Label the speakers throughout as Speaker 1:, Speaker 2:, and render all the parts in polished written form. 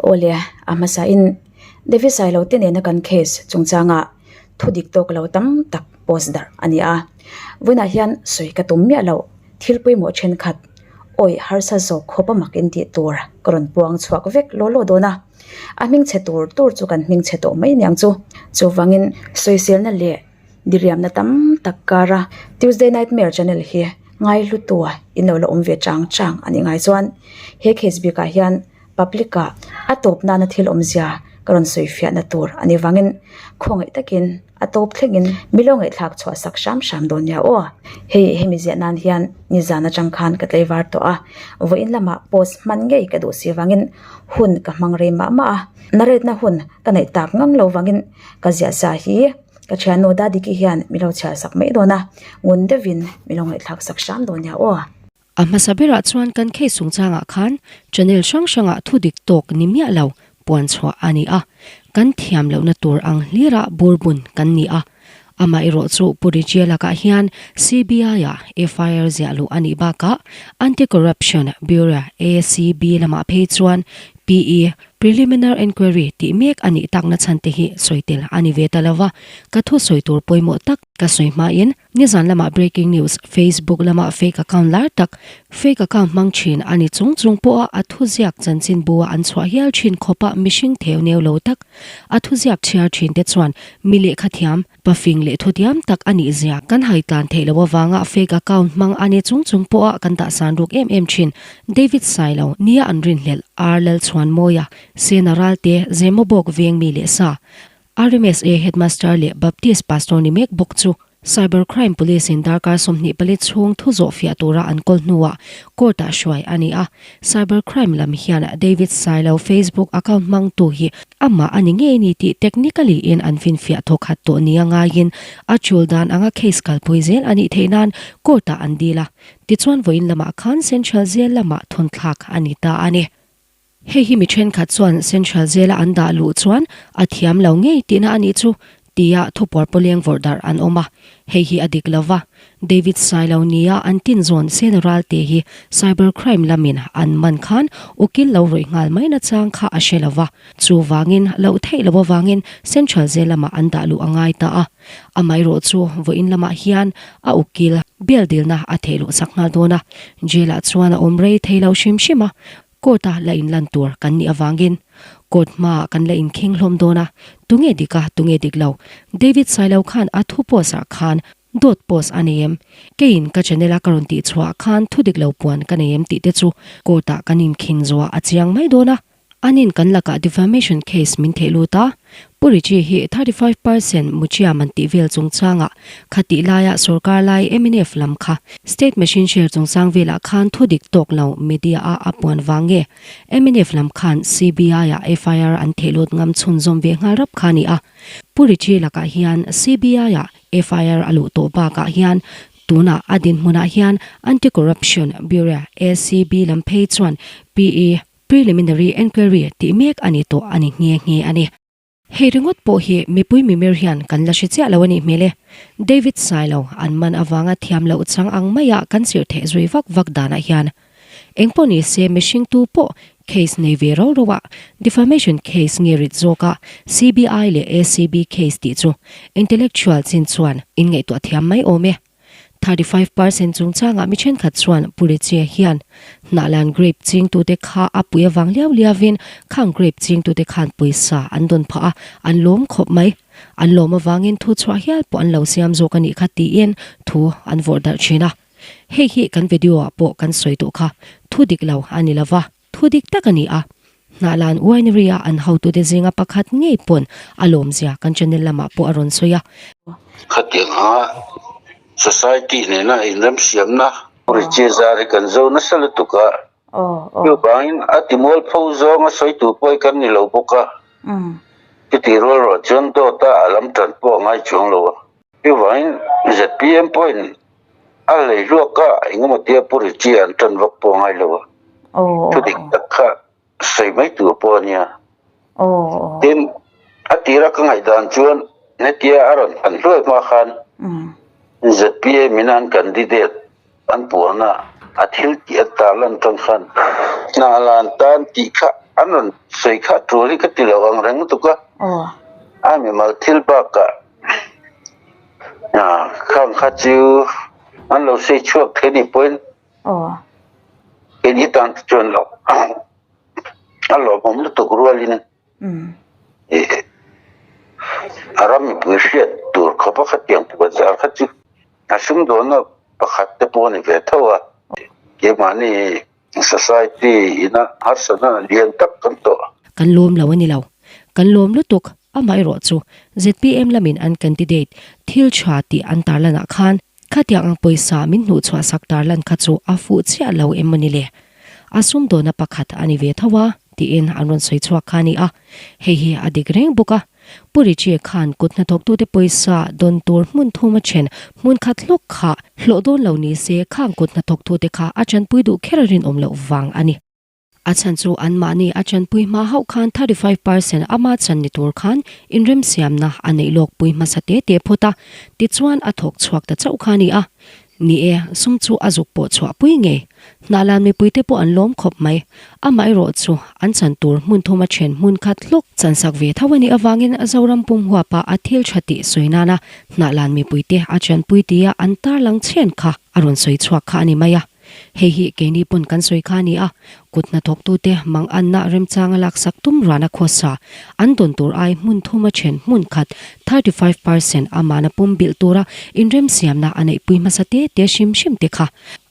Speaker 1: Awle, a hmasain David Sailo te nena kan case chungchangah thu dik tawk lo tam tak post darh a ni a. Vawiinah hian sawi ka tum miah loh thil pawimawh thenkhat awih harsa zawk khawp a mak in tih tur ka rawn puang chhuak vek law law dawn a. A hmingchhe tur tur chu kan hmingchhe tawh mai aniang chu. Chuvangin sawiselna leh diriamna tam tak kara Tuesday Nightmare channel hi ngaihlutua in lo la awm ve chang chang a nih ngai chuan he case bikah hian public ah a tawp nana thil awmzia ka rawn sawi fiahna tur a nih vangin khawngaih takin a tawp thlengin mi lo ngaihthlak chhuah sak hram hram dawn nia aw. Hei hemi ziah nan hian nizan atang khan ka tlaivar tawh a, vawiin lamah post hman ngei ka duh si vangin hun ka hmang rei mah mah a, narêtna hun ka neih tak ngang lo vangin ka ziah sa hi ka thiannu Dadiki hian mi lo chhiar sak mai dawn a, ngun deuhin mi lo ngaihthlak sak hram dawn nia aw.
Speaker 2: A hmasa berah chuan kan case chungchangah khan channel hrang hrangah thu dik tawk ni miah lo puan chhuah a ni a, kan thiam lohna tur ang hlira burbun kan ni a. Amaherawh chu Pu Rijia lakah hian CBI-ah FIR ziah luh a nih bakah Anti-Corruption Bureau, ACB, lamah phei chuan PE, Preliminary Enquiry, tih mek a nih takna chhan te hi sawi tel a ni ve ta lo va, ka thu sawi tur pawimawh tak ka sawi hmain, Nizan lamah breaking news, Facebook lama fake account lar tak, fake account hmang thin a ni chung chung pawha a thuziak chanchin bua an chhuah hial thin khawpa mihring theu neu lo tak, a thuziak chhiar thin te chuan mi lehkha thiam, pafing leh thutiam tak a nih zia kan hai tlan theih loh avanga fake account hmang a ni chung chung pawha kan dah san ruk em em thin. David Sailo, nia an rinhlelh, R Lalchhuanmawia, Sena Ralte, Zemawbawk veng mi leh sa, RMSA Headmaster leh Baptist Pastor ni mek bawk chu Cyber Crime Police in darkar 24 chhung thu zawh fiah tura an kawl hnuah court ah hruai a ni a. Cyber Crime lam hian David Sailo Facebook account hmangtu hi amah a ni ngei ni tih technically in an finfiah thawkhat tawh nia ngaiin a tul dan anga case kalpui zel a nih theih nan court ah an dil a. Tichuan vawiin lamah khan Central Jail lamah thawnthlak a ni ta a ni. Hei hi mi thenkhat chuan Central Jail-a an dah luh chuan a thiam lo ngei tihna a nih chu tia thupuar pawleng vawrh darh an awm a, hei hi a dik lo va. David Sailo nia an tinzawn Sena Ralte hi cyber crime lamin an man khan ukil lo rawih nghal mai nachang kha a hre lo va, chuvangin loh theih loh avangin Central Jail lamah an dah luh a ngai ta a. Amaherawh chu vawiin lamah hian a ukil bail dilna a theh luh chak nghal dawn a, jail-ah chuan a awm rei thei lo hrim hrim a, Court-a la inlan tur kan nih avangin court hmaah kan la inkheng hlawm dawn a, tunge dik a, tunge dik lo? David Sailo khan a thu post-ah khan dawt post a nei em? Keiin ka channel-a ka rawn tih chhuah khan thu dik lo puan ka nei em tih te chu court-ah kan inkheng zuah a chiang mai dawn a. Anin kan lakah defamation case min theih lut a, Pu Richie hi 35% muchiam an tih vel chungchangah khatih laia sorkar lai mnf lam kha state machine share chungchang velah khan thu dik tawk lo media a a puan vang nge mnf lam khan CBI ah FIR an theh lut ngam chhunzawm ve nghal rap kha a ni a. Pu Richie lakah hian CBI ah FIR a luh tawh bakah hian tunah a dinhmunah hian Anti-Corruption Bureau, ACB, lam phei chuan PE Preliminary Enquiry tih mek a ni tawh a ni nghe nghe a ni. Hei ringawt pawh hi mipui mimir hian kan la hre chiah lo a nih hmel e. David Sailo an man avanga thiam loh chang ang maia kan chirh theh zui vak vak danah hian engpawh ni se mihring tu pawh case nei ve ro ro a defamation case nge rit zawka CBI leh ACB case tih chu intellectual chin chuan inngaihtuah thiam mai awm e. 35% chungchangah mi thenkhat chuan Pu Richie hian Hnahlan grape chingtute kha a pui avang liau liauin khang grape chingtute khan pawisa an dawn phah a, an lawm khawp mai. An lawm avangin thu chhuah hial pawh an lo siam zawk a nih kha tiin thu an vawrh darh thin a. Hei hi kan video ah pawh kan sawi tawh kha thu dik lo a ni lova. Thu dik tak a ni a, Hnahlan Winery-a an hotute zinga pakhat ngei pawn a lawmzia kan channel lamah pawh a rawn sawi a.
Speaker 3: Khatiang anga society nena inremsiamna Richie zar hi kan zo nasa lutuk a, chuvangin a timualpho zawnga sawi tur pawh hi kan ni lo bawk a, chuti rual ruah chuan dawta a lam tan pawh a ngai chuang lo a. Chuvangin zpm pawhin A hlei hluak a, engemaw tia Pu Richie an tan vak pawh a ngai lo a. Thu dik tak kha sawi mai tur pawh a nia. Tin, a tira ka ngaihdan chuan hetia a rawn than hluai hma khan ZPM in an candidate an puan a, a thil tih a tarlan tan khan hna lan tan tih kha. An rawn sawi kha tul hi ka ti lo ang reng lutuk a. A mimal thil bakah khang kha chu an lo sawi chhuak thei ni pawhin keini tan te chuan lo a lawmawm lutuk rualin a ram mipui hriat tur khawpa khatiang puanzar kha chu a sumdawnna pakhat te pawh a ni ve tho a, keimahni Society ina harsatna lian tak kan tawh.
Speaker 2: Kan lawm lo a ni lo. Kan lawm lutuk. Amaherawh chu zpm lamin an candidate thil tha tih an tarlanah khan khatiang ang pawisa min hnuhchhuah sak tarlan kha chu a fuh chiah lo em maw ni le? A sumdawna pakhat a ni ve tho a tiin an rawn sawi chhuak kha a ni a. Hei hi a dik reng bawk a. Pu Richie khan kut hnathawktute pawisa dawn tur hmun thum a then hmun khat hlawk kha hlawh dawn lo ni se khang kut hnathawktute kha a chanpui duh kher a rinawm loh vang a ni. A chhan chu anmahni a chanpui hma hauh khan 35 percent ama chan ni tur khan inremsiamna a neih lawkpui hmasa te te phawt a, tichuan a thawk chhuak ta chauh kha a ni a. Ni e, sum chu a zuk pawh chhuah pui ngei. Hnahlan mipuite pawh an lawm khawp mai. Amaherawh chu an chan tur hmun thuma then hmun khat hlawk chansak ve tho a nih avangin Zoram pum huapa a thil tha tih sawi nana hnahlan mipuite a chanpui tia an tarlang chhen kha a rawn sawi chhuak kha a ni mai a. Hei hi keini pawn kan sawi kha a ni a, kut hnathawktute manganna remchanga laksak tum rana khawsa an dawn tur ai hmun thuma then hmun khat 35 percent amahna pum bilh tura inremsiamna a neihpui hmasa te te hrim hrim te kha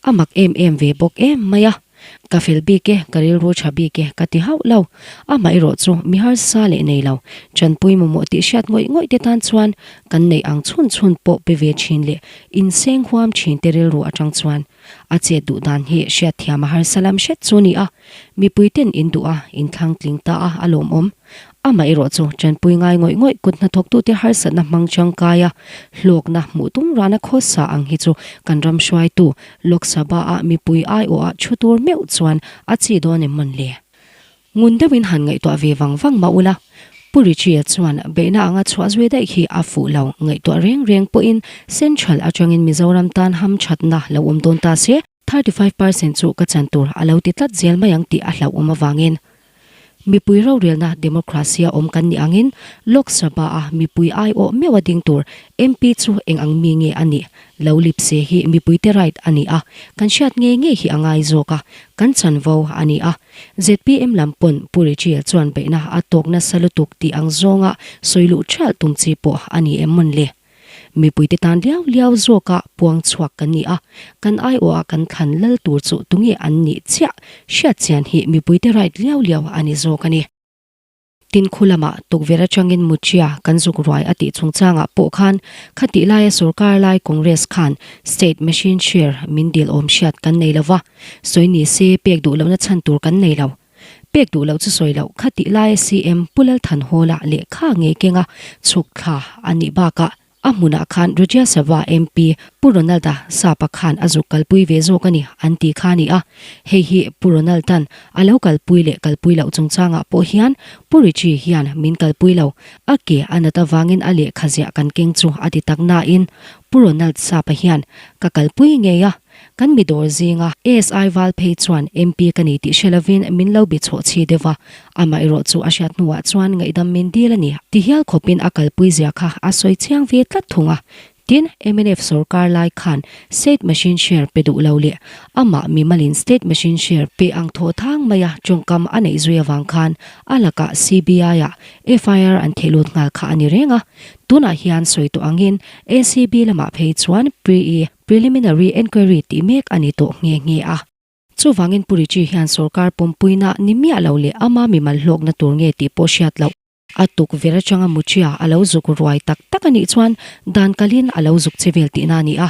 Speaker 2: a mak em em ve bawk em mai a. Ka fel bik e, ka rilru tha bik e ka ti hauh lo. Amaherawh chu mi harsa leh nei lo, chanpui mamawh tih hriat ngawih ngawih te tan chuan kan neih ang chhun chhun pawh pe ve thin leh inseng huam thin te rilru atang chuan A chet duh dan hi hriatthiam a harsa lam hret chu ni a, mipui ten in duh a, in thlang tling ta a, a lawmawm. Amaherawh chu tanpui ngai ngawih ngawih kut hnathawktute harsatna hmang tangkai a, hlawkna hmuh tum rana khawsa ang hi chu kan ram hruaitu Lok Sabha-a mipui aiawha thu tur meuh chuan a chi dawn em mawn le? Ngun deuhin han ngaihtuah ve vang vang mah ula, Pu Richie-a chuan beihna anga chhuah zui daih hi a fuh lo. Ngaihtuah reng reng pawhin Central atangin Mizoram tan hamthatna lo awm dawn ta se, 35 percent chu ka chan tur a lo ti tlat zel mai ang tih a hlauhawm avangin mipui rorelna democracy a awm kan nih angin Lok Sabha-a mipui aiawh meuh a ding tur MP chu eng ang mi nge a nih lo lip se hi mipuite right a ni a, kan hriat ngei ngei hi a ngai zawk a, kan chanvo a ni a. Zpm lam pawn Pu Richie chuan beihna a tawk nasa lutuk tih ang zawnga sawi luh ṭhial tum chi pawh a ni em mawn le? Mipuite tan liau liau zawka puang chhuak kan ni a, kan aiawha kan thlan lal tur chu tunge an nih chiah hriat chian hi mipuite right liau liau a ni zawk a ni. Tin khu lamah tukverh atangin Muchia kan zuk ruai a tih chungchangah pawh khan khatih laia sorkar lai Congress khan state machine share min dil awm hriat kan nei lova, sawi ni se pek duh lohna chhan tur kan nei lo. Pek duh loh chu sawi loh khatih laia CM Pu Lalthanhawla lehkha ngei kenga chhuk thla a nih bakah, A hmunah khan Rajya Sabha MP Pu Ronald-a Sapa khan a zuk kalpui ve zawk a ni an ti kha a ni a. Hei hi Pu Ronald-a'n a lo kalpui leh kalpui loh chungchangah pawh hian Pu Richie hian min kalpui lo, a ke a nat avangin a lehkha ziah kan keng chu a ti tak nain Pu Ronald Sapa hian ka kalpui ngei a. Kan mi dawr zinga ASI val phei chuan MP ka ni tih hre lovin min lo bi chhawh chhi deuh a, amaherawh chu a hriat hnuah chuan ngaihdam min dil a ni ti hial khawpin a kalpui zia kha a sawi chiang ve tlat thung a. Tin, mnf sorkar lai khan state machine share pe duh lo leh amah mimalin state machine share pe ang thaw thang maia tawngkam a neih zui avang khan a lakah CBI-ah FIR an theh lut nghal kha a ni reng a. Tunah hian sawi tawh angin ACB lamah phei chuan pre-e Preliminary Enquiry tih mek a ni tawh nghe nghe a. Chuvangin Pu Richie hian sorkar pawmpuina ni miah lo leh ama mimal hlawkna tur nge tih pawh hriat loh. A tukverh atanga Muchia a lo zuk ruai tak tak a nih chuan dan kalin a lo zuk che vel tihna a ni a.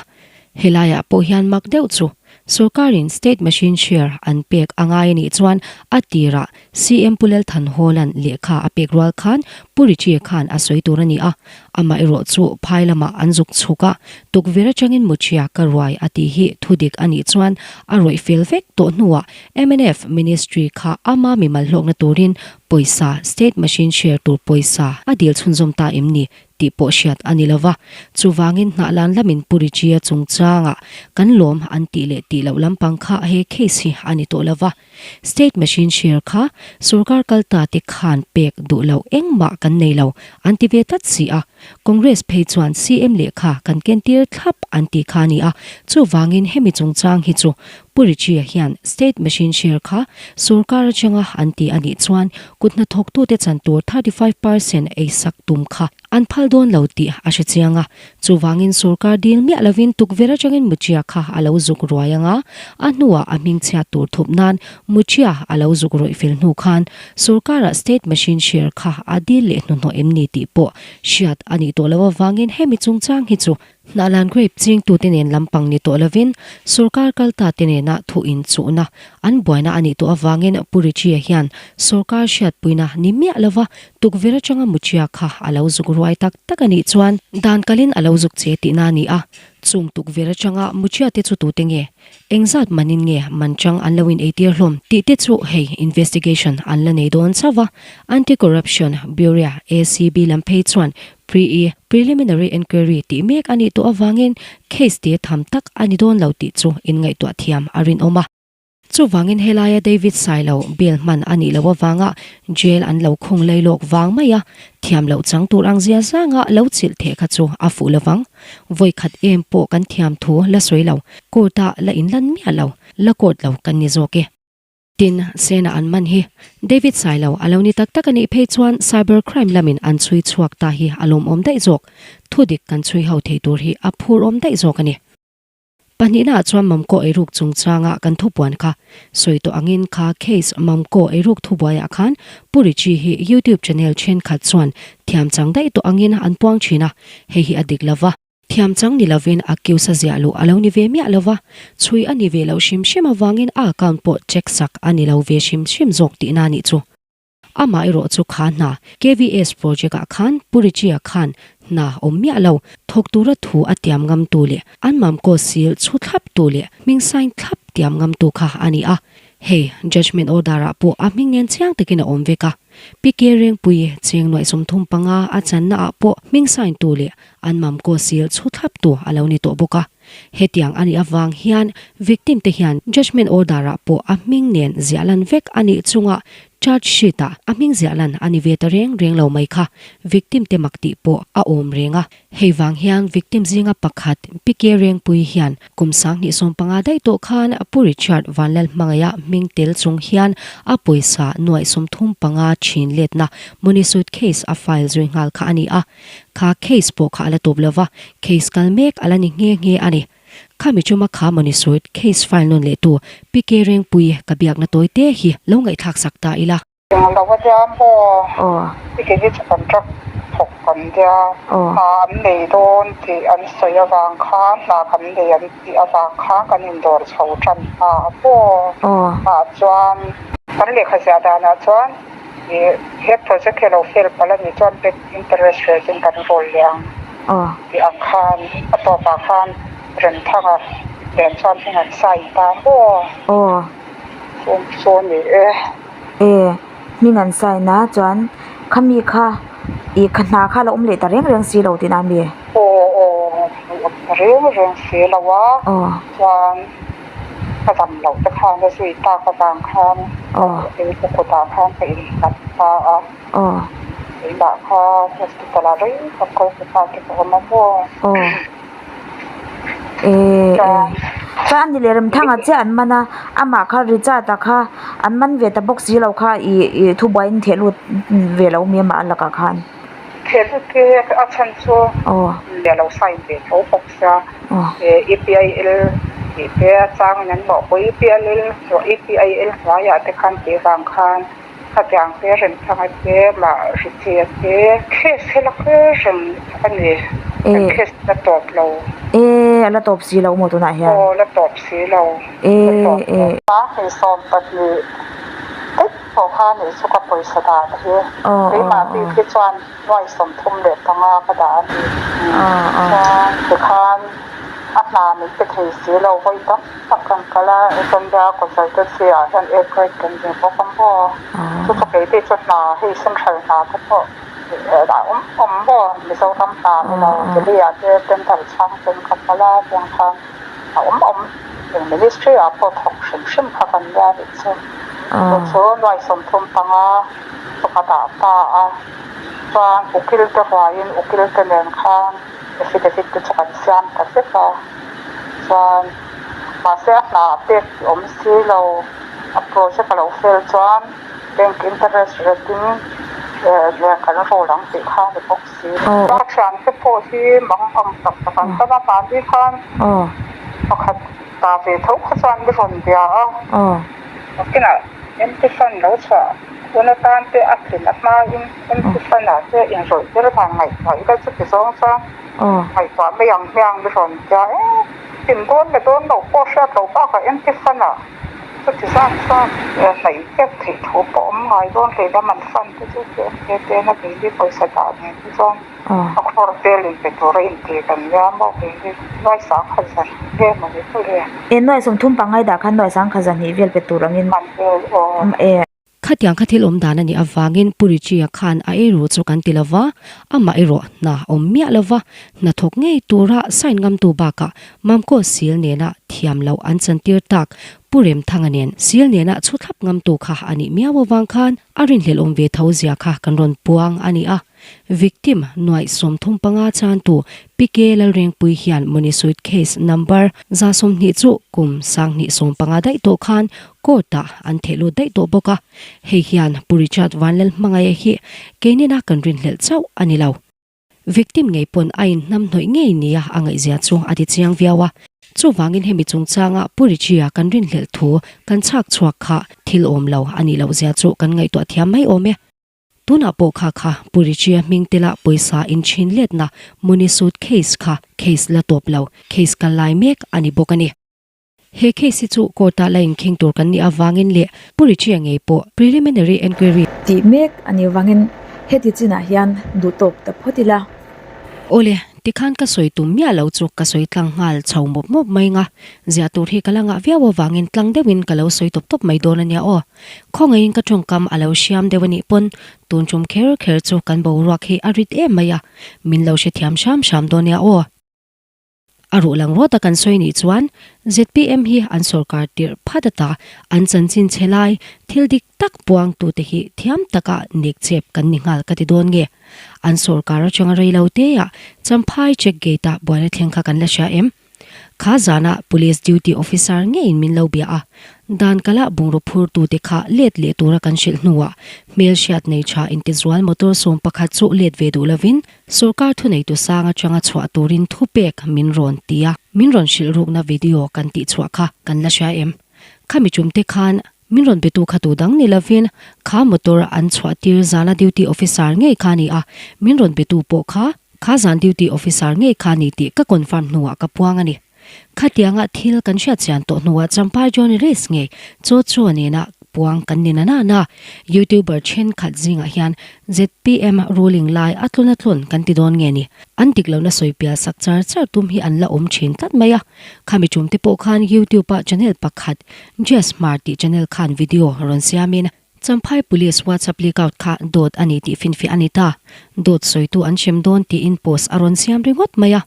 Speaker 2: Helaiah pawh hian mak deuh chu sorkarin state machine share an pek a ngai a nih chuan a tirah CM Pu Lalthanhawla'n lehkha a pek rual khan Pu Richie khan a sawi tur a ni a, amaherawh chu phai lamah an zuk chhuk a, tukverh atangin Muchia ka ruai a tih hi thudik a nih chuan a rawih fel vek tawh hnuah mnf Ministry kha ama mimal hlawkna turin pawisa state machine share tur pawisa a dil chhunzawm ta em ni tih pawh hriat a ni lova, chuvangin hnahlan lamin Pu Richie-a chungchangah kan lawm an tih leh tih. tih loh lampang kha he case hi a ni tawh lo va. State machine share kha sorkar kal ta te khan pek duh loh engmah kan nei lo an ti ve tlat si a. Congress phei chuan CM lehkha kan kentir thlap an ti kha a ni a. Chuvangin hemi chungchang hi chu Pu Richie-a hian state machine share kha sorkar atanga an ti a nih chuan kut hnathawktute chan tur 35% ei sak tum kha an phal dawn lo tih a hre chiang a. Chuvangin sorkar dil miah lovin tukverh atangin Muchia kha a lo zuk ruai ang a, a hnuah a hmingchhiat tur thup nan Muchia a lo zuk rawih fel hnu khan sorkarah state machine share kha a dil leh hnuhnawh em ni tih pawh hriat a nih tawh loh avangin hemi chungchang hi chu Hnahlan grape chingtute nen lampang ni tawh lovin sorkar kalta te nena thu inchuhna an buaina a nih tawh avangin Pu Richie-a hian sorkar hriatpuina ni miah lova tukverh atanga Muchia kha a lo zuk ruai tak tak a nih chuan dan kalin a lo zuk che tihna a ni a, chung tukverh atanga Muchia te chu tute nge? Engzat manin nge man chang an lo in eitir hlawm tih te chu hei investigation an la nei dawn chauh a, Anti-Corruption Bureau, ACB, lam phei chuan Pre-E, Preliminary Enquiry, tih mek a nih tawh avangin case te tham tak a ni dawn lo tih chu inngaihtuah thiam a rinawm a. Chuvangin helaia David Sailo bail hman a nih loh avanga jail an lo khung lei lawk vang mai a, thiam loh chang tur ang zia zanga lo chilh theh kha chu a fuh lovang. Vawi khat em pawh kan thiam thu la sawi lo, court-ah la inlan miah lo, la court lo kan ni zawk e. Tin, Sena an man hi David Sailo a lo ni tak tak a nih phei chuan cyber crime lamin an chhui chhuak ta hi a lawmawm daih zawk. Thudik kan chhui ho thei tur hi a phurawm daih zawk a ni. Pahnihnaah chuan Mamkaw eiruk chungchanga kan thupuan kha sawi tawh angin kha case Mamkaw eiruk thubuaiah khan Pu Richie hi YouTube channel thenkhat chuan thiam chang daih tawh angin an puang thin a, hei hi a dik lova. Thiam chang ni lovin a kiusa ziah luh a lo ni ve miah lova, chhui a ni ve loh hrim hrim avangin a account pawh check sak a ni lo ve hrim hrim zawk tihna a nih chu. Amah erawh chu kha hna KVS project ah khan Pu Richie-a khan hna awm miah lo, thawk tura thu a tiam ngam tu leh an mamkaw sil chhu thlap tu leh hming sign thlap tiam ngam tu kha a ni a. Hei judgement order ah pawh a hming nen chiang takin a awm vek a. Pi Ke Rengpui cheng nuaih 35 a channa ah pawh hming sign tu leh An mamkaw sil chhu thlap tu a lo ni tawh bawk a. Hetiang a nih avang hian victim te hian judgement order ah pawh a hming nen ziah lan vek a nih chungah charge sheet ah a hming ziah lan a ni ve ta reng reng lo mai kha victim te mak tih pawh a awm reng a. Hei vang hian victim zinga pakhat PK Rengpui hian kum 2015 daih tawh khan Pu Richard Vanlalhmangaia hming tel chung hian a pawisa nuaih 35 thin letna money suit case a file zui nghal kha a ni a. Kha case pawh kha a la tawp lova, case kal mek a la ni nghe nghe a ni. Khami chuma kha mawni suit case file nawn leh tu PK Rengpui ka biakna tawi te hi lo ngaihthlak sak ta ila.
Speaker 4: Eng lo a nia maw? I ke hi chu contract thawk kan nia, hna an nei dawn tih an sawi avang khan hna kan nei an tih avang khan kan indawr chho tan ta a maw? Ah chuan kan lehkha ziah danah chuan Ih, he project hi a lo fail palh a nih chuan bank interest rate in kan rawl leh ang tih ang khan a tawpah khan Remthanga nen chuan hming an sign ta maw? Chu chu a ni e.
Speaker 1: E, hming an sign a chuan khami kha ih kha hna kha a lo awm leh ta reng reng si lo tihna a mi?
Speaker 4: Aw aw, a awm ta reng reng si lo a, chuan. Ka dam loh te khan a zui tak avang khan ka kutah khan ka innghat ta a, keimah kha hospital ah rei tak kal ta ta te ka awm a maw.
Speaker 1: Chuan ani leh Remthanga chiah an man a, amah kha Richard a kha an man ve ta bawk si lo kha ih thubuai in theh lut ve lo mi amah a lakah khan.
Speaker 4: Theh lut te a chhan chu leh lo sign ve tho bawk sia. EPIL tih te a changin an mawh pawh EPIL EPIL hnuaiah te khan tih vang khan khatiang te Remthanga te mah Richie te case hi la kher reng a ni kan case la tawp lo.
Speaker 1: E a la tawp si lo maw tunah hian?
Speaker 4: Aw la tawp si lo la tawp lo. 2020 daih pawh kha nih chu ka pawisa dan hi keimah bik hi chuan Nuai 35 ka dah a ni. Chuan tikhan a hna min pe thei si lo, vawi tam tak kan kal a, Uganda consultancy ah hian A grade kan ni bawk a maw. Chu chu kei te chu hna hei central hna te pawh a awm awm maw, Mizoram hna ni lo, Delhi ah te tender chhang ten ka kal a, tiang khan a awm awm. Eng ministry ah pawh thawk hrim hrim kha kan nia nih chu. Chu chu nuai 35 chu ka dah ta a. Chuan ukil te ruaiin ukil te nen khan affidavit te chu kan siam ta vek a. Chuan mahse a hna ah pek tih awm si lo a project a lo fel chuan bank interest rate in kan roll ang tih kha a ni bawk si. Ka thiante pawh hi mang ang tak tak an tam a, mahni khan pakhat ta ve tho kha chuan mi rawn bia a. Nakinah MP fund lo chhuah hun atan te a tlin a hmain MP fund ah te inrawih ber dan ngaihtuah ila chuti zawng chuan ngaihtuah mai ang hmiang mi rawn bia e. Tlin dawn leh dawn loh pawh hriat loh bakah MP fund ah chuti zat zat hnaih vek theih thu pawh awm ngai dawn hlei lam an fund te chu tlem te te a keini pawisa dah nen te chuan a khawr vel inpe tura inti kan nia maw keini nuai 10,000 vel mawni chu le.
Speaker 1: E nuai 35 dah khan nuai 10,200 vel pe tur angin
Speaker 4: man vel aw.
Speaker 1: E.
Speaker 2: Khatiang kha thil awm dan a nih avangin Pu Richie-a khan a eiru chu kan ti lo va, amah erawh hna awm miah lo va, hnathawk ngei tura sign ngamtu bakah Mamkaw sil nena thiam loh an chantir tak Pu Remthanga nen sil nena chhu thlap ngamtu kha a nih miau avang khan a rinhlelh awm ve tho zia kha kan rawn puang a ni a. Victim nuaih 35 chantu PK Lalrengpui hian money suit case number 120 chu kum 2015 daih tawh khan court ah an theh lut daih tawh bawk a. Hei hian Pu Richard Vanlalhmangaia hi keinina kan rinhlelh chauh a ni lo. Victim ngei pawn a inhnamhnawih ngei nia a ngaihzia chu a ti chiang viau a. Chuvangin hemi chungchanga Pu Richie-a kan rinhlelh thu kan chhak chhuak kha thil awm lo a nih lohzia chu kan ngaihtuah thiam mai awm e. Tunah pawh kha kha Pu Richie-a hming tela pawisa inchhin letna money suit case kha case la tawp lo, case kal lai mek a ni bawk a ni. He case hi chu court-ah la inkhing tur kan nih avangin leh Pu Richie-a ngei pawh preliminary enquiry,
Speaker 1: Tih mek a nih avangin heti chinah hian duh tawk ta phawt ila.
Speaker 2: Awle, tikhan ka sawi tum miah lo chu ka sawi tlang nghal chho mawp mawp mai nga, ziah tur hi ka la ngah viau avangin tlang deuhin ka lo sawi tawp tawp mai dawn a nia aw. Khawngaihin ka tawngkam a lo hriam deuh a nih pawn tun tum kher kher chu kan boruak hi a rit em mai a, min lo hrethiam hram hram dawn nia aw. A ruh lang rawt a kan sawi nih chuan zpm hi an sorkar tirh phat ata an chanchin chhe lai thil dik tak puang tute hi thiam taka nek chep kan ni nghal ka ti dawn nge. An sorkar atanga rei lo te ah Champhai check gate ah buaina thleng kha kan la hria em? Kha zanah Police duty officer ngeiin min lo bia a, dan kala bungraw phur tute kha let leh tura kan hrilh hnuah hmel hriat nei tha intizual motor 11 chu let ve duh lovin Sorkar thuneitu sang atanga chhuah turin thupek min rawn ti a, min rawn hrilh rukna video kan tih chhuah kha kan la hria em? Khami tumte khan min rawn betu kha tu dang ni lovin kha motor an chhuah tir zana duty officer ngei kha a ni a, min rawn betu pawh kha kha zan duty officer ngei kha a ni tih ka confirm hnuah ka puang a ni. Khatianga thil kan hriat chian tawh hnuah Champhai Johnny Race ngei chaw chaw nena puang kan ni na na na. Youtuber thenkhat zingah hian zpm ruling lai a tlun a tlun kan ti dawn nge ni? An dik lohna sawi pial sak char char tum hi an la awm thin tlat mai a. Khami tum te pawh khan YouTube ah channel pakhat Jazz Hmar tih channel khan video rawn siamin Champhai Police WhatsApp leak out kha dawt a ni tih finfiah a ni ta. Dawt sawitu an hrem dawn tiin post a rawn siam ringawt mai a.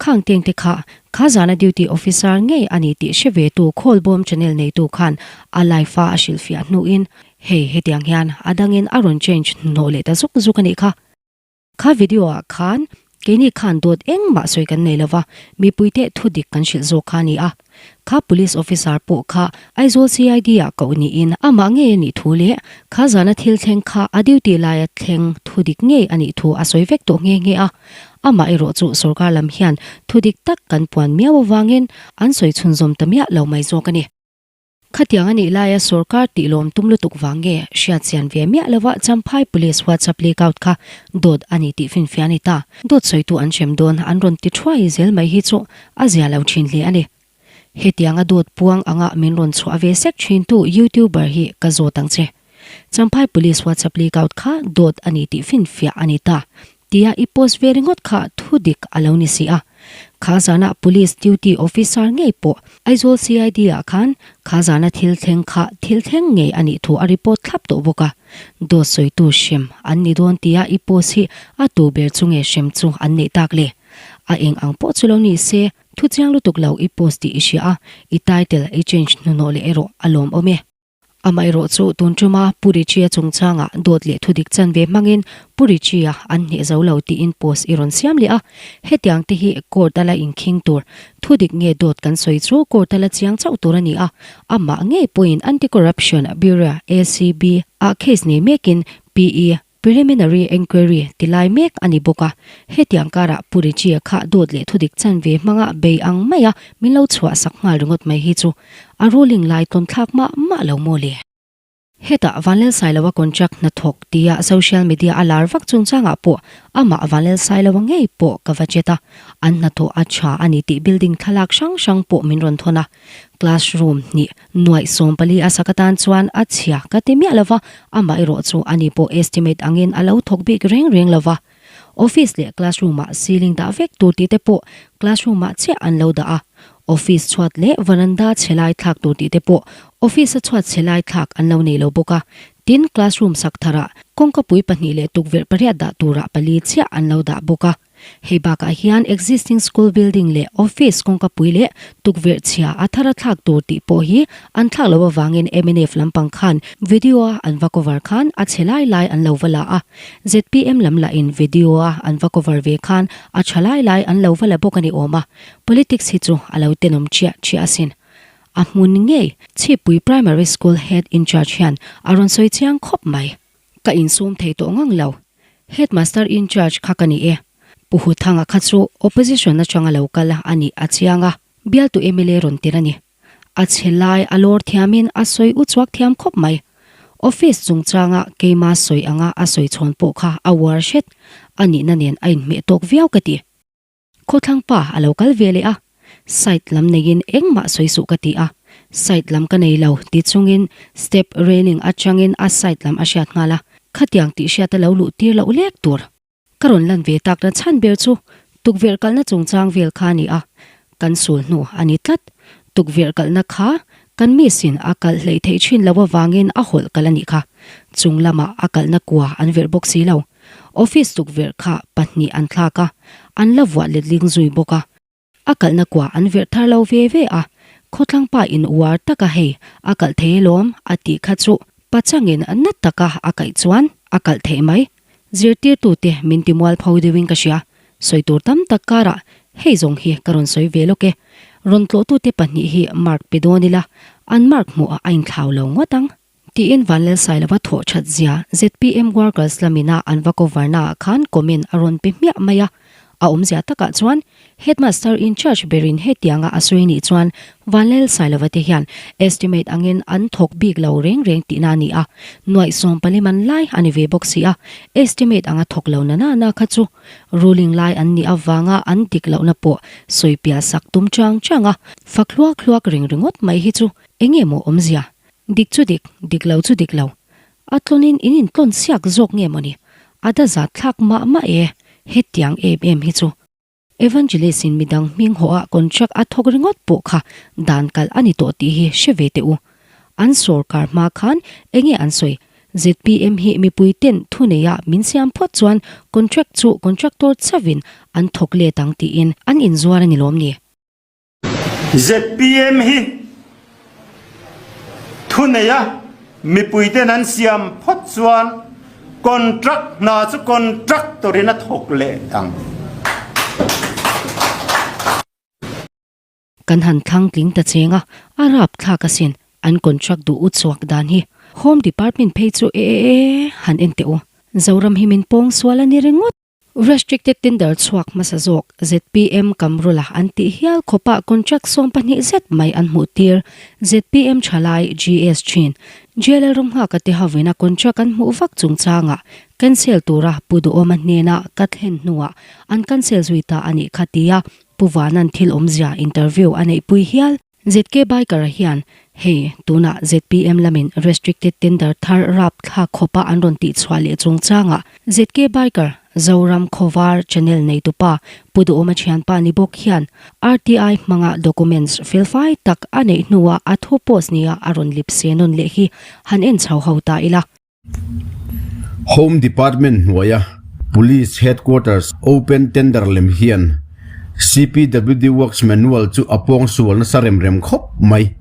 Speaker 2: Khang teng te kha, kha zana duty officer ngei a ni tih hre ve tu Khawlbawm channel neitu khan a live a a hrilhfiah hnuin hei hetiang hian a dangin a rawn change hnawh leh ta zuk zuk a nih kha. Kha video ah khan keini khan dawt engmah sawi kan nei lova, mipuite thu dik kan hrilh zawk kha a ni a. Kha police officer pawh kha Aizawl CID ah koh niin amah ngei a nih thu leh kha zana thil thleng kha a duty laia thleng thu dik ngei a nih thu a sawi vek tawh nghe nghe a. Amah erawh chu sorkar lam hian thu dik tak kan puan miau avangin an sawi chhunzawm ta miah lo mai zawk a ni. Khatiang a nih laia sorkar tih lawm tum lutuk vang nge hriat chian ve miah lova Champhai Police WhatsApp leak out kha dawt a ni tih finfiah a ni ta. Dawt sawitu an hrem dawn an rawn ti thuai zel mai hi chu a zia lo thin hle a ni. Hetianga dawt puang anga min rawn chhuah ve sek thintu YouTuber hi ka zawt ang che. Champhai Police WhatsApp leak out kha dawt a ni tih finfiah a ni ta. Tia i post ve ringawt kha thu dik a lo ni si a. Kha zana Police duty officer ngei pawh Aizawl CID ah khan kha zana thil thleng kha thil thleng ngei a nih thu a report thlap tawh bawk a. Dawt sawitu hrem an ni dawn tia i post hi a tu ber chu nge hrem chu an neih tak le? A eng ang pawh chu lo ni se. Thu chiang lutuk lo i post tih i hria a, i title i change hnuhnawh leh erawh a lawmawm e. Amaherawh chu tun tuma Pu Richie-a chungchangah dawt leh thudik chanve hmangin Pu Richie-a an hneh zo lo tiin post i rawn siam leh a. Hetiang te hi court a la inkhing tur, thudik nge dawt kan sawi chu court a la chiang chauh tur a ni a. Amah ngei pawhin Anti-Corruption Bureau, ACB, ah case nei mekin PE, Preliminary Enquiry ti lai mek a ni bawk a, hetiang karah Pu Richie-a kha dawt leh thudik chanve hmanga bei ang maia min lo chhuah sak nghal ringawt mai hi chu a ruling lai tawn thlak mah mah lo maw le? Hetah Vanlalsailoa contract hnathawk tia social media a lar vak chungchangah pawh amah Vanlalsailoa ngei pawh ka va chet a, an hnathawh a tha a ni tih building thlalak hrang hrang pawh min rawn thawn a, classroom hnih Nuaih 14 a sak atan chuan a chhia ka ti miah lova, amah erawh chu ani pawh estimate angin a lo thawk bik reng reng lova. Office leh classroom ah ceiling dah vek tur tih te pawh classroom ah chiah an lo dah a, office chhuat leh veranda chhe lai thlak tur tih te pawh office a chhuat chhe lai thlak an lo nei lo bawk a, tin classroom sak tharah kawngkapui pahnih leh tukverh pariat dah turah pali chiah an lo dah bawk a. Hei bakah hian existing school building leh office kawngkapui leh tukverh chhia a thar a thlak tur tih pawh hi an thlak loh avangin mnf lampang khan video a an va cover khan a chhe lai lai an lo va la a, zpm lam lahin video a an va cover ve khan a tha lai lai an lo va la bawk a ni awm a, politics hi chu a lo tenawm chiah chiah asin. A hmun ngei Chhippui Primary School Head in-charge hian a rawn sawi chiang khawp mai. Ka insum thei tawh ngang lo. Headmaster in charge kha ka ni e. Pu Huthanga kha chu opposition atanga lo kal a nih a chiang a, bialtu mla rawn tir a ni. A chhe lai a lawr thiamin a sawi u chhuak thiam khawp mai. Office chungchanga keima sawi anga a sawi chhawn pawh kha a uar hret a nihna nen a inhmeh tawk viau ka ti. Khawthlang pa a lo kal ve leh a, side lam neiin engmah sawi suh ka ti a, side lam ka nei lo ti chungin step railing atangin a side lam a hriat nghal a, khatiang tih hriat a lo luh tir loh lek tur. Ka rawn lan ve takna chhan ber chu tukverh kalna chungchang vel kha a ni a, kan sul hnu a ni tlat. Tukverh kalhna kha kan miss in a kalh hleih theih thin loh avangin a hawlh kalh a nih kha, chung lamah a kalhna kua an verh bawk si lo. Office tukverh kha pahnih an thlak a, an la vuah letling zui bawk a. A kalhna kua an verh thar lo ve ve a, khawthlang pa in uar taka hei a kalh thei alawm a tih kha chu pachangin na taka a kaih chuan a kalh theih mai. Zirtirtute min ti mualpho deuhin ka hria. Sawi tur tam tak karah hei zawng hi ka rawn sawi ve lawk e. Rawn tlawhtute pahnih hi mark pe dawn ila, an mark hmuh a inthlau lo ngawt ang. Tiin Vanlalsailova thawh that zia zpm workers lamina an va cover naah khan comment a rawn pe hmiah mai a. A awmzia takah chuan Headmaster in charge berin hetianga a sawi nih chuan Vanlalsailova te hian estimate angin an thawk bik lo reng reng tihna a ni a, nuaih sawmpali man lai a ni ve bawk si a, estimate anga thawk lo na na na kha chu ruling lai an nih avanga an dik lohna pawh sawi piah sak tum chang chang a, fak hluak hluak reng ringawt mai hi chu enge maw awmzia? Dik chu dik, dik lo chu dik lo. A tlawnin in intlawn siak zawk nge mawni? A da zat thlak mah mah e, hetiang em em hi chu. Evangelist in midang hming hawh ah contract a thawk ringawt pawh kha dan kalh a ni tawh tih hi hre ve teh u. An sawrkar hma khan enge an sawi? Zpm hi mipui ten thunei ah min siam phawt chuan contract chu contractor chauhin an thawk let ang tiin an inzuar a ni lawm ni?
Speaker 5: Zpm hi thuneia mipuiten an siam phawt chuan contract hna chu contractor-in a thawk leh ang.
Speaker 2: Kan han thlang tling ta cheng a, a rap thlak asin an contract duh u chhuak dan hi. Home department phei chu e e e han en teh u. Zoram hi min pawng sual a ni ringawt. Restricted tender chhuak hmasa zawk zpm Kamrula an tih hial khawpah contract 12 zet mai an hmuh tir. Zpm thalai GS thin JLL Ramnghaka te hovin a contract an hmuh vak chungchangah cancel tura Pu Duhawma hnena ka thlen hnuah an cancel zui ta a nih kha tia Pu Vanan thil awmzia interview a neihpui hial. ZK Biker-a hian hei tunah zpm lamin restricted tender thar rap thlak khawpa an rawn tihchhuah leh chungchangah ZK Biker, Zoram Khawvar channel neitupa Pu Duhawma thianpa ni bawk hian RTI hmanga documents felfai tak a neih hnuah a thu post nia a rawn lip se nawn leh hi han en chho ho ta ila.
Speaker 6: Home Department hnuaia Police Headquarters Open Tender lem hian CPWD Works Manual chu a pawng sual nasa rem rem khawp mai.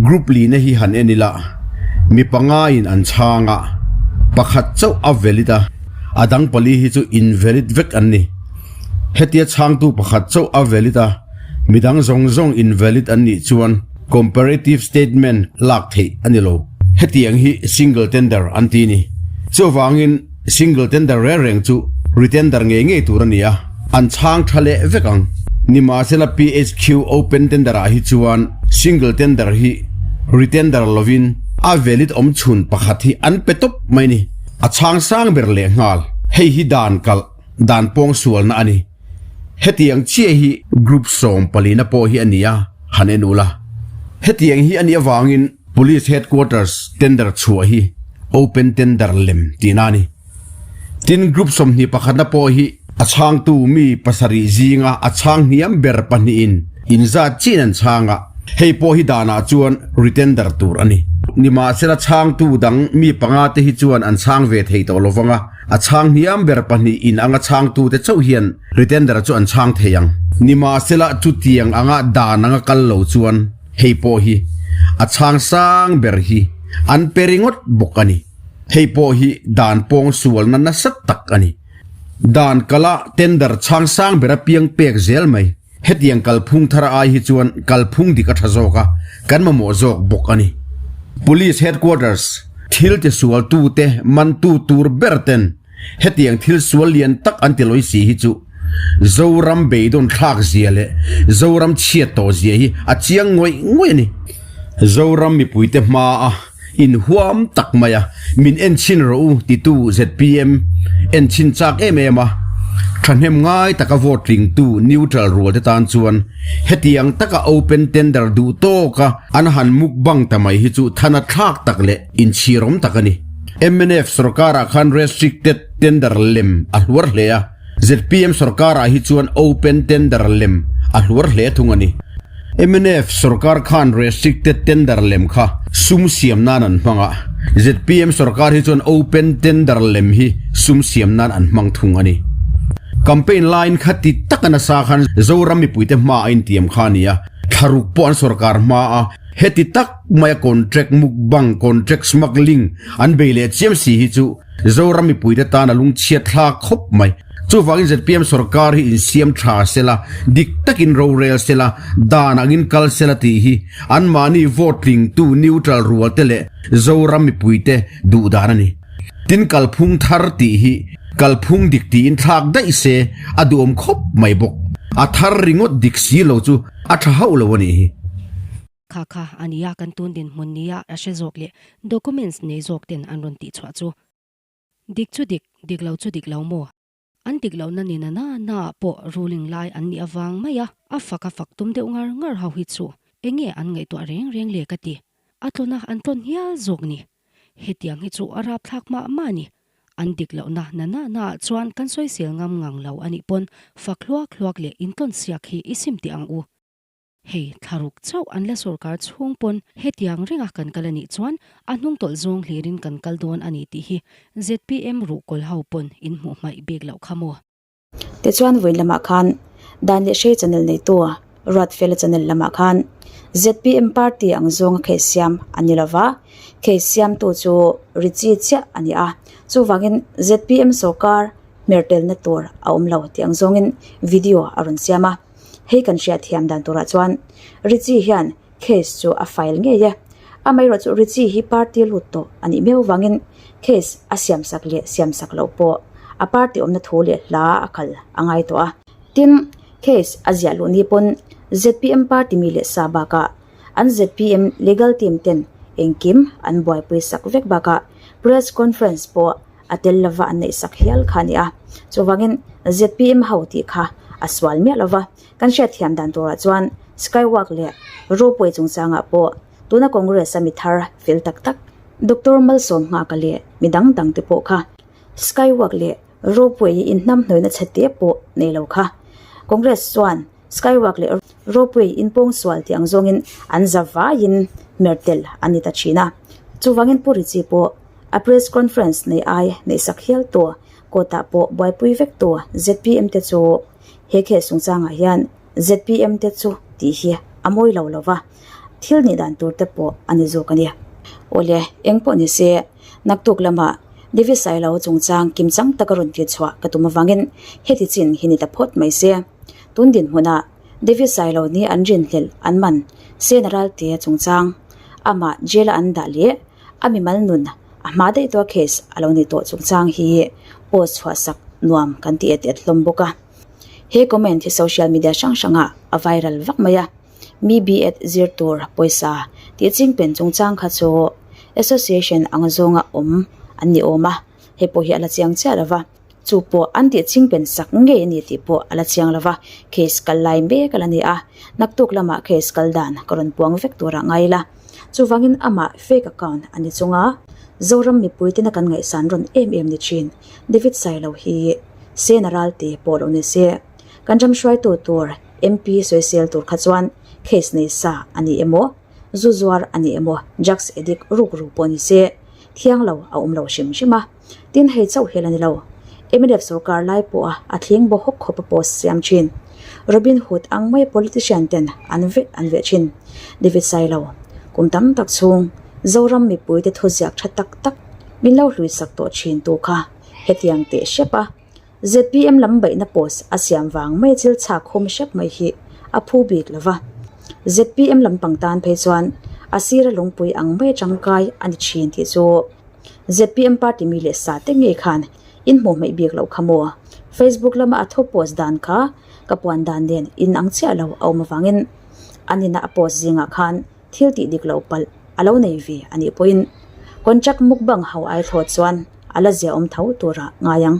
Speaker 6: Group lina hi han en ila, mi pangaiin an chhang a, pakhat chauh a valid a, a dang pali hi chu invalid vek an ni. Hetia chhangtu pakhat chauh a valid a, midang zawng zawng invalid an nih chuan comparative statement lak theih a ni lo. Hetiang hi single tender an ti ni. Chuvangin single tender reng reng chu retender ngei ngei tur a ni a, an chhang tha leh vek ang. Nimahsela PHQ open tender ah hi chuan single tender hi retender lovin a valid awm chhun pakhat hi an pe tawp mai ni. A chhang sang ber lehnghal. Hei hi dan kalh. Dan pawng sualna a ni. Hetiang chiah hi group 14 na pawh hi a ni a, han en ula. Hetiang hi a nih avangin Police Headquarters tender chhuah hi open tender lem tihna a ni. Tin, group 21 na pawh hi a chhangtu mi pasarih zinga a chhang hniam ber pahnihin inzat chiin an chhang a, hei pawh hi danah chuan retender tur a ni. Nimahsela chhangtu dang mi panga te hi chuan an chhang ve thei tawh lovang a. A chhang hniam ber pahnih in anga chhangtute chauh hian retender chu an chhang thei ang. Nimahsela chutiang anga dan anga kal lo chuan hei pawh hi a chhang sang ber hi an pe ringawt bawk a ni. Hei pawh hi dan pawng sualna nasa tak a ni. Dan kala tender chhang sang ber apiang pek zel mai. Hetiang kalphung thar ai hi chuan kalphung dik a tha zawk a, kan mamawh zawk bawk a ni. Police Headquarters, thil ti sualtute mantu tur ber ten hetiang thil sual lian tak an ti lawi si hi chu Zoram beidawn thlak zia leh Zoram chhiat tawh zia hi a chiang ngawih ngawih a ni. Zoram mipuite hmaa Inhuam tak mai a, min enchhin rawh u titu zpm enchhin chak em em a, thahnem ngai taka vote tlingtu neutral rual te tan chuan hetiang taka open tender duh tawka an han mukbang ta mai hi chu thana thlak tak leh inchhirawm tak a ni. Mnf sorkarah khan restricted tender lem a hluar hle a. Zpm sorkarah hi chuan open tender lem a hluar hle thung a ni. Mnf sorkar khan restricted tender lem kha sum siam nan an hmang a, zpm sorkar hi chuan open tender lem hi sum siam nan an hmang thung a ni. Campaign laiin kha ti taka nasa khan Zoram mipuite hma a intiam kha a ni a, thlaruk pawh an sorkar hma a, heti tak maia contract mukbang, contract smuggling an bei leh chiam si hi chu Zoram mipuite tan a lungchhiat thlak khawp mai. Chuvangin zpm sorkar hi insiam tha sela, dik takin rorel sela, dan angin kal sela tih hi anmahni vote tlingtu neutral rualte leh Zoram mipuite duh dan a ni. Tin kalphung thar tih hi kalphung dik tiin thlak daih se a duhawm khawp mai bawk. A thar ringawt dik si lo chu a tha hauh lo a nih hi.
Speaker 2: Kha kha a nia kan tun dinhmun nia a hre zawk leh documents nei zawk ten an rawn tih chhuah chu. Dik chu dik, dik lo chu dik lo maw? An dik lohna ni na na na ah pawh ruling lai an nih avang mai a, a fak a fak tum deuh ngar ngar ho hi chu eng nge an ngaihtuah reng reng le ka ti. A tlawn a an tlawn hial zawk ni. Hetiang hi chu a rapthlak mah mah a ni. An dik lohna na na na ah chuan kan sawisel ngam ngang lo a nih pawn fak hluak hluak leh intlawn siak hi i sim teh ang u. Hei, thlaruk chauh an la sorkar chhung pawn hetiang renga kan kal a nih chuan a hnung tawlh zawng hlirin kan kal dawn a ni tih hi zpm ruhkawl ho pawn in hmuh hmaih bik loh kha maw?
Speaker 1: Tichuan vawiin lamah khan Dan leh Hrei channel neitu Ruatfela channel lamah khan zpm party ang zawnga case siam a ni lova, case siamtu chu Richie chiah a ni a, chuvangin zpm sorkar hmertelna tur a awm lo tih ang zawngin video a rawn siam a. Hei kan hriat thiam dan turah chuan Richie hian case chu a file ngei e. Amaherawh chu Richie hi party lut tawh a nih miau vangin case a siamsak leh siamsak loh pawh a party awmna thu leh hla a kal a ngai tawh a. Tin, case a ziah luh ni pawn zpm party mi leh sa bakah an zpm legal team ten engkim an buaipui sak vek bakah press conference pawh a tel lova an neih sak hial kha a ni a. Chuvangin zpm ho tih kha a sual miah lova, kan hriatthiam dan turah chuan Skywalk leh Ropeway chungchangah pawh tuna Congress a mi thar fel tak tak Doctor Malsawm Nghaka leh mi dang dang te pawh kha Skywalk leh Ropeway hi inhnamhnawihna chhe te pawh nei lo kha Congress chuan Skywalk leh Ropeway inpawng sual tih ang zawngin an za vaiin hmer tel a ni ta thin a. Chuvangin Pu Richie pawh a press conference nei ai neihsak hial tu, court ah pawh buaipui vek tu zpm te chu. He case chungchangah hian zpm te chu tih hi a mawi lo lo va, thil nih dan tur te pawh a ni zawk a ni. Awle, eng pawh ni se, naktuk lamah David Sailo chungchang kimchang taka rawn tih chhuah ka tum avangin heti chin hi ni ta phawt mai se. Tun dinhmunah David Sailo ni an rinhlelh an man Sena Ralte chungchang amah jail-a an dah leh a mimal nun a hma daih tawh a case a lo ni tawh chungchang hi post chhuah sak nuam kan ti et et hlawm bawk a. He comment hi social media hrang hrangah a viral vak mai a, mi B.Ed zir tur pawisa tih chingpen chungchang kha chu association ang zawnga awm an ni awm a, hei pawh hi a la chiang chiah lo va, chu pawh an tih chingpen sak ngei a ni tih pawh a la chiang lo va, case kal lai mek a la ni a, naktuk lamah case kal dan ka rawn puang vek turah ngai ila. Chuvangin amah fake account a ni chunga Zoram mipuitena kan ngaihsan rawn em em ni thin David Sailo hi Sena Ralte pawh lo ni se. Kan ram hruaitu tur MP sawisel tur kha chuan case nei sa a ni emaw, zu zuar a ni emaw, drugs addict ruk ru pawh ni se thiang lo a awm lo hrim hrim a. Tin hei chauh hi la ni lo. Mnf sorkar lai pawha a thling baw hawk khawp a post siam thin. Robin Hood ang mai politician ten an veh an veh thin. David Sailo, kum tam tak chhung Zoram mipuite thuziak tha tak tak min lo hlui sak tawh thin tu kha hetiang teh hrep a. Zpm lam baihna post a siam vang mai thil chhak khum hrep mai hi a phu bik lo va. Zpm lampang tan phei chuan a sira lungpui ang mai tangkai a ni thin tih chu Zpm party mi leh sa te ngei khan in hmuh hmeih bik loh kha maw? Facebook lama a thu post dan kha ka puan dan nen in ang chiah lo a awm avangin an ina a post zingah khan thil tih dik loh palh a lo nei ve a nih pawhin contract mukbang ho ai thlawt chuan a la ziaawm tho turah ngai ang.